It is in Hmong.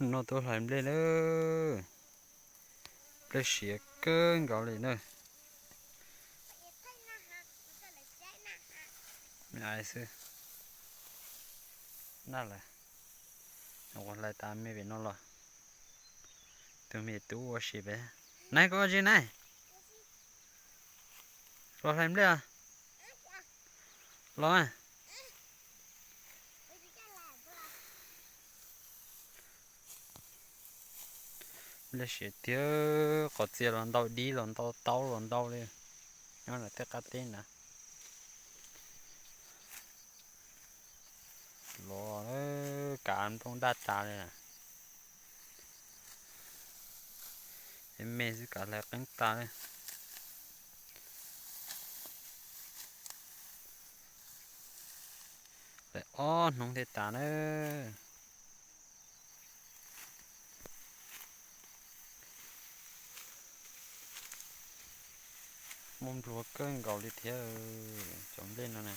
No tuaj hlais nplej lawm. Nplej siav kawg nkaus li na. Me ais xwb. Naj lawm. Ua hlais tas me pem no los. Tus me tub ua si pem. Nai, koj ua tsi nai? Los hlais nplej os. Los. Nplej siav tiag, qos txias los ntau, dib los ntau, taub los ntau li. Nyob ntawm tej qab teb na. Los kav nplooj daj tas li na. Me xwb kav hlais qeeb tas li. Hlais ob hnub thiaj tas na. Muaj nplua kawg nkaus li thiab. Cov nplej no na.